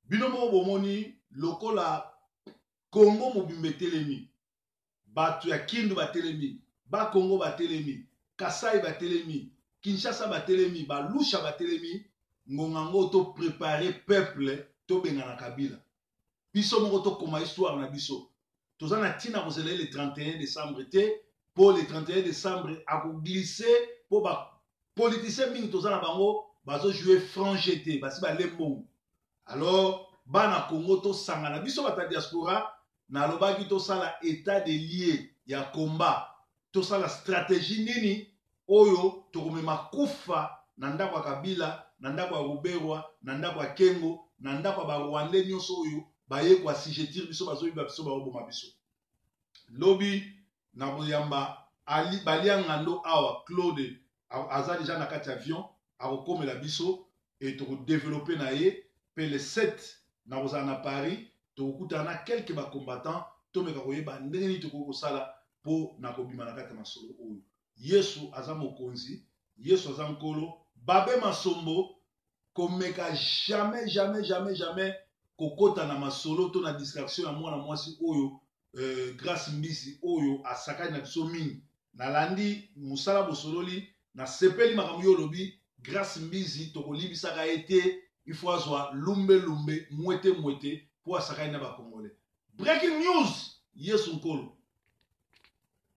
Bino moko bomoni lokola Congo mobimba etelemi, bato ya Kindu batelemi, Bakongo batelemi, Kasai batelemi, Kinshasa batelemi, Balusha batelemi, ngonga ngo to preparer peuple tobengana Kabila. Biso moko tokoma histoire na biso. Toza na ntina kozela ye le 31 décembre te, mpo le 31 décembre akoglisser mpo ba politiciens mingi toza na bango bazo jouer franc jeu te, basi balie mbongo. Alors bana Congo tosangana biso bato ya diaspora, nalobaki tosala état de lieu ya combat, tosala stratégie nini oyo tokomema kufa na ndako ya Kabila, na ndako ya Ruberwa, na ndako ya Kengo, na ndako ya ba Rwandais nyonso oyo baye ko assujettir biso, bazoyiba biso, baoboma biso. Lobi na koyamba Ali Baliangando awa, Claude aza deja na kati ya avion, akokomela biso et tokodeveloppe na ye. Pe le 7 nakozala na Paris, tokokutana na quelques ba combattants, tomeka koyeba ndenge nini tokoki kosala po na kobima na kati ya masolo oyo. Yesu aza mokonzi, Yesu aza nkolo. Babe Masombo, komeka jamais jamais jamais jamais kokota na masolo to na distraction ya mwana mwasi oyo, Grace Mbisi oyo asakani na biso mingi. Nalandi mosala bosololi, nasepeli makambo yo olobi. Grace Mbizi tokolimbisaka ye te, il faut azwa lumbe lumbe mwete mwete po asakani na ba Congolais. Breaking news, Yesu nkolo.